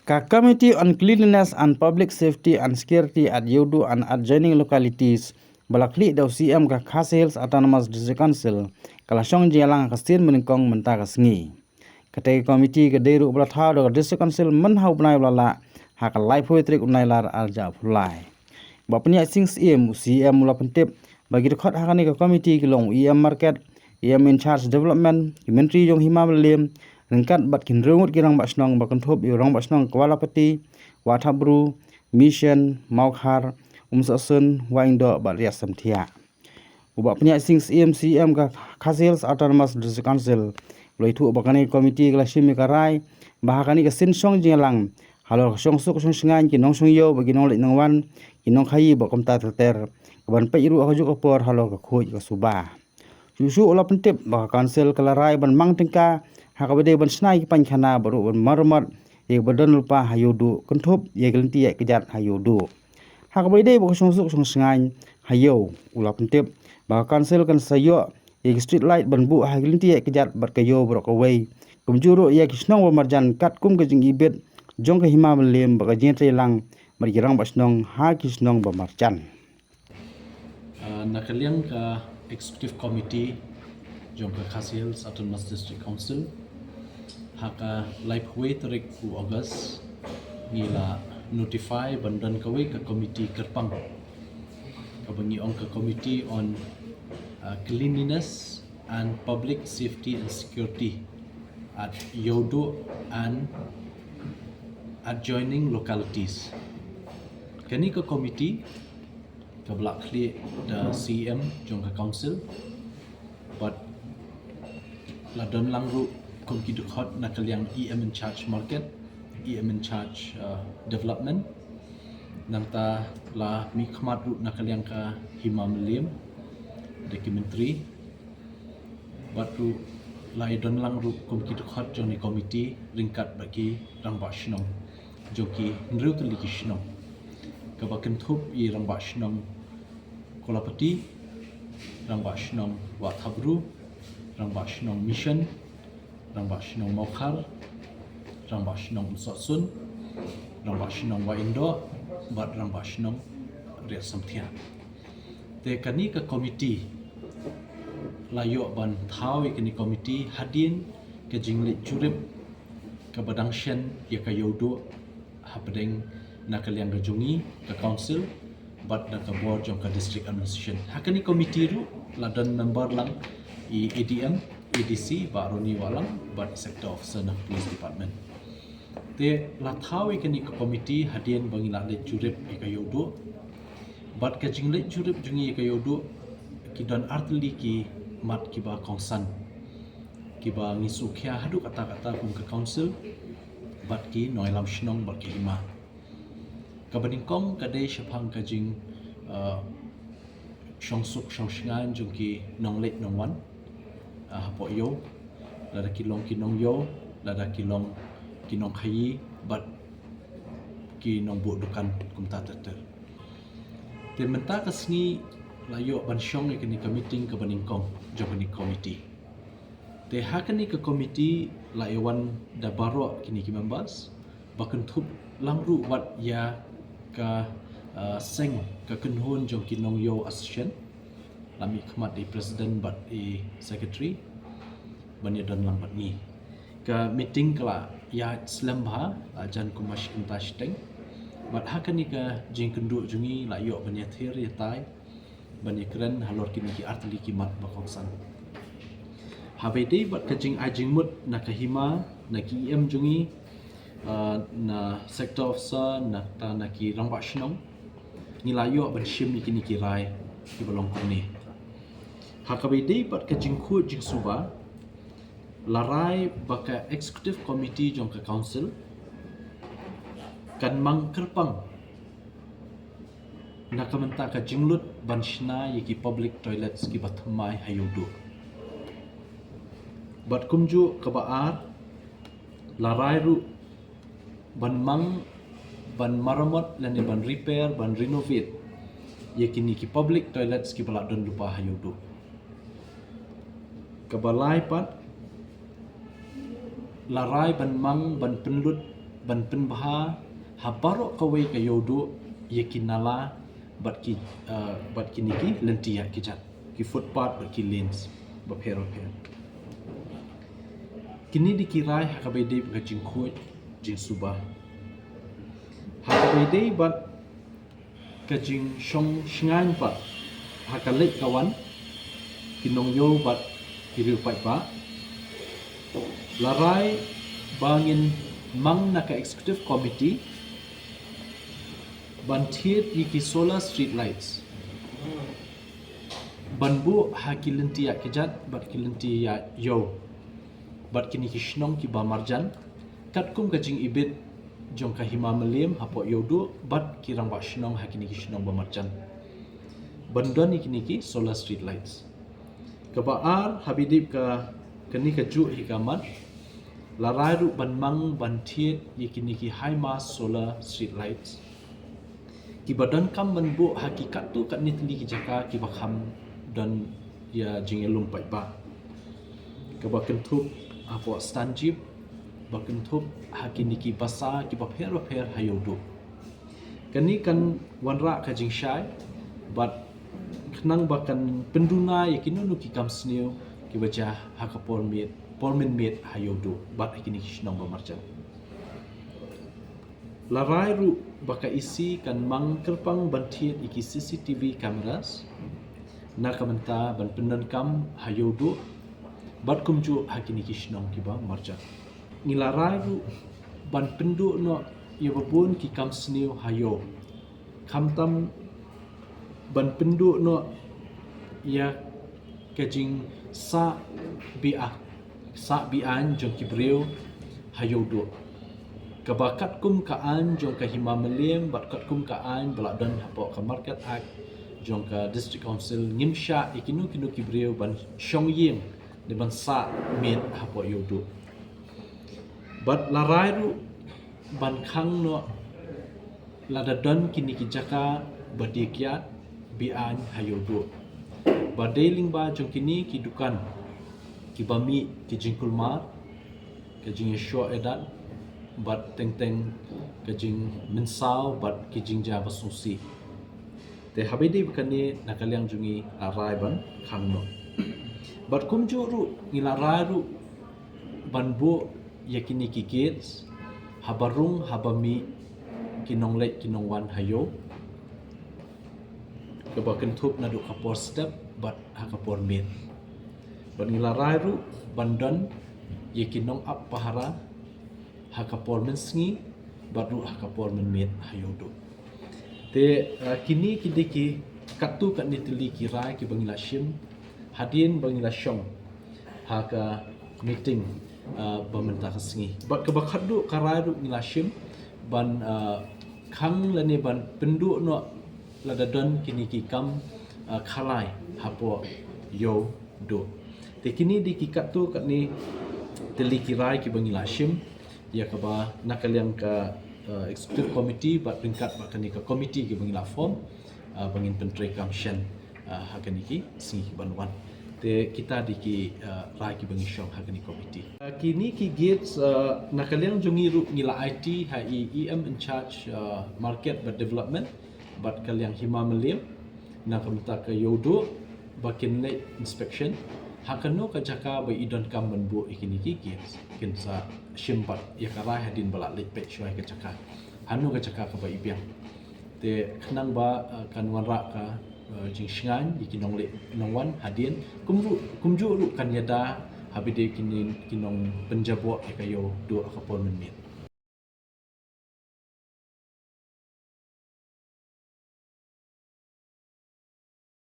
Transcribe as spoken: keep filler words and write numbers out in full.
Ka Committee on Cleanliness and Public Safety and Security at Ïewduh and adjoining localities ba la khlieh da u C M ka Khasi Hills Autonomous District Council ka la shong jingïalang ha ka sien banyngkong mynta ka sngi. Katei ka committee ka dei ruh ba la thaw da ka District Council myn ha u bnai ba la lah ha ka laiphew tarik u Nailar arhajar arphew lai. Bah Pynïaid Sing Syiem, u C M u la pyntip ba ki dkhot ha kane ka committee ki long u E M Market, E M in charge development, ki myntri jong hima mylliem, ryngkat bad ki hynriew ngut ki rangbah shnong ba kynthup ïa u rangbah shnong Kawalapati, Wahthapbru, Mission, Mawkhar, Umsohsun, Wahingdoh bad Riatsamthiah. U Bah Pynïaid Sing Syiem, C M ka Khasi Hills Autonomous District Council u la ïathuh ba kane ka committee ka la shim ïa ka rai ba ha kane ka sien shong jingïalang halor ka shongsuk shongshngaiñ ki nongshong ïew bad ki nongleit nongwan, ki nongkhaïi bad kumta ter ter, ka ban peit ruh ha kajuh ka por halor ka khuid ka suba. Shuh shuh u la pyntip ba ka council ka la rai ban mang tyngka ha kaba dei ban shna ïa ki painkhana bad ruh ban maramot ïa kaba don lypa ha Ïewduh, kynthup ïa ki lynti ïaid kjat ha Ïewduh. Ha kaba ïadei bad ka shongsuk shongshngaiñ ha Ïew, u la pyntip ba ka council kan sa ïoh ïa ki street light ban buh ha ki lynti ïaid kjat bad ka Ïew baroh kawei, kumjuh ruh ïa ki shnong ba marjan katkum ka jingibit jong ka hima mylliem bad ka jingïatreilang bad ki rangbah shnong ha ki shnong ba marjan. Ah, na ka liang ka Executive Committee jong ka Khasi Hills Autonomous District Council, ha ka laiphew tarik u August, ngi la notify ban don kawei ka committee kyrpang, kaba ngi ong ka Committee on, ah, Cleanliness and Public Safety and Security at Ïewduh and adjoining localities. Kane ka committee kaba la khlieh da C M jong ka council, bad la don lang ruh kum ki dkhot na ka liang E M in charge market, E M in charge, uh, development. Nangta la mihkhmat ruh na ka liang ka hima mylliem da ki myntri, bad ruh la ïadon lang ruh kum ki dkhot jong kane ka committee ryngkat bad ki rangbah shnong jong ki hynriew tylli ki shnong, kaba kynthup ïa i rangbah shnong Kawalapati, rangbah shnong Wahthapbru, rangbah shnong Mission, rangbah shnong Mawkhar, rangbah shnong Umsohsun, rangbah shnong Wahingdoh bad rangbah shnong Riatsamthiah. Te kane ka committee la ïoh ban thaw ïa kane ka committee hadien ka jingleit jurip kaba dang shen ïa ka Ïewduh hapdeng na ka liang ka jong ngi ka council bad na ka bor jong ka district administration. Ha kane ka committee ruh la don member lang i A D M, A D C Bah Ronnie Wahlang bad sector officer na police department. Te la thaw ïa kane ka committee hadien ba ngi la leit jurip ïa ka Ïewduh. Bad ka jingleit jurip jong ngi ïa ka Ïewduh, ki don artylli ki mat kiba kongsan, kiba ngi sngewkhia haduh katta katta kum ka council bad ki nongïalam shnong bad ki hima. Kaba nyngkong ka dei shaphang ka jing, uh, shongsuk shongshngaiñ jong ki nongleit nongwan, uh, hapoh Ïew, lada ki long ki nongïew, lada ki long ki nongkhaïi bad ki nongbuh dukan kumta ter ter. Te mynta ka sngi la ïoh ban shong ïa kane ka meeting kaba nyngkong jong kane ka committee. Te ha kane ka committee la ïa wan da baroh kine ki members, ba kynthup lang ruh wat ïa ka, uh, seng ka kynhun jong ki nongïew association, la mihkhmat da i president bad i secretary ban ïa don lang bad ngi. Ka meeting ka la ïaid slem bha, la jan kumba shi kynta shiteng. Bad ha kane ka jingkynduh jong ngi la ïoh ban ïathir ïatai ban ïakren halor kine ki artylli ki mat ba kongsan. Haba ïadei bad ka jingai jingmut na ka hima, na ki E M jong ngi, uh, na sector officer, nangta na ki rangbah shnong, ngi la ïoh ban shim ïa kine ki rai kiba long kumne. Ha kaba ïadei bad ka jingkhuid jingsuba, la rai ba ka executive committee jong ka council kan mang kyrpang na ka bynta ka jinglut ban shna ïa ki public toilets kiba thymmai ha Ïewduh. Bad kumjuh kaba ar, la rai ruh ban mang, ban maramot lane ban repair, ban renovate ïa kine ki public toilets kiba la don lypa ha Ïewduh. Kaba lai pat, la rai ban mang, ban pynlut, ban pynbha ha baroh kawei ka ïew duh ïa ki nala bad ki, uh, bad kine ki lynti ïaid ki jait, ki footpath bad ki lanes bapher bapher. Kine dei ki rai ha kaba ïadei bad ka jingkhuid jingsuba. Ha kaba ïadei bad ka jingshong shngaiñ pat ha ka leit ka wan ki nongïew bad ki riew paidbah, la rai ba ngin mang na ka executive committee ban thied ïa ki solar street lights ban buh ha ki lynti ïaid ki jait bad ki lynti ïaid ïew bad kine ki shnong kiba marjan, katkum ka jingibit jong ka Hima Mylliem hapoh Ïewduh bad ki rangbah shnong ha kine ki shnong ba marjan ban don ïa kine ki solar street lights. Kaba ar, ha kaba ïadei bad kane kajuh hi ka mat, la rai ruh ban mang ban thied ïa kine ki high mast solar street lights kiba donkam ban buh ha ki katto katne tylli ki jaka kiba kham don ïa jingïalum paidbah, kaba kynthup hapoh stand jeep, ba kynthup ha kine ki basa kiba pher bapher ha Ïewduh. Kane kan wanrah ka jingshai bad khnang ba kan pynduna ïa kino kino ki kam sniew kiba jia ha ka por miet, por mynmiet ha Ïewduh bad ha kine ki shnong ba marjan. La rai ruh ba ka EC kan mang kyrpang ban thied ïa ki CCTV cameras na ka bynta ban pyndonkam ha Ïewduh bad kumjuh ha kine ki shnong kiba marjan. Ngi la rai ruh ban pynduh noh ïa ba bun ki kam sniew ha Ïew, khamtam ban pynduh noh ïa ka jingsah be-aiñ, sah be-aiñ jong ki briew ha Ïewduh, kaba katkum ka aiñ jong ka Hima Mylliem bad katkum ka aiñ ba la don hapoh ka Market Act jong ka District Council, ngim shah ïa kino kino ki briew ban shong ïing ne ban sah miet hapoh Ïewduh. Bad la rai ruh ban khang noh lada don kine ki jaka ba die kiad be-aiñ ha Ïewduh, ba dei lyngba jong kine ki dukan kiba mih ki jingkulmar, ka jingïashoh ïadat bad teng teng ka jingmynsaw bad ki jingjia ba sngewsih. Te ha kaba ïadei bad kane, na ka liang jong ngi la rai ban khang noh. Bad kumjuh ruh ngi la rai ruh ban buh ïa kine ki gates haba rung haba mih ki nongleit ki nongwan ha Ïew, kaba kynthup naduh ka por step bad ha ka por miet. Bad ngi la rai ruh ban don ïa ki nongap pahara ha ka por mynsngi bad ruh ha ka por mynmiet ha Ïewduh. Te, uh, kine ki dei ki katto katne tylli ki rai kiba ngi la shim hadien ba ngi la shong ha ka meeting, uh, ba mynta ka sngi. Bad kaba khatduh ka rai ruh ngi la shim ban, uh, khang lane ban pynduh noh lada don kine ki kam, uh, khalai hapoh Ïewduh. Te kine dei ki katto katne tylli ki rai kiba ngi la shim ïa kaba na ka liang ka, uh, executive committee bad ryngkat bad kane ka committee kiba ngi la form, uh, ba ngin pyntreikam shen, uh, ha kine ki sngi kiban wan. Te kita dei ki, uh, rai kiba ngi shong ha kane committee. Uh, kine ki gates, uh, na ka liang jong ngi ruh ngi la aiti ha i EM in charge, uh, market bad development bad ka liang Hima Mylliem na ka bynta ka Ïewduh ba kin leit inspection ha kano ka jaka ba i donkam ban buh ïa kine ki gates. Kin sa shim pat ïa ka rai hadien ba la leit peit shuwa ïa ka jaka, hano ka jaka kaba i biang. Te khnang ba, uh, kan wanrah ka, uh, jingshngaiñ ïa ki nongleit nongwan hadien, kumjuh, kumjuh ruh kan ïada ha kaba ïadei kine ki nongpynjaboh ïa ka Ïewduh ha ka por mynmiet.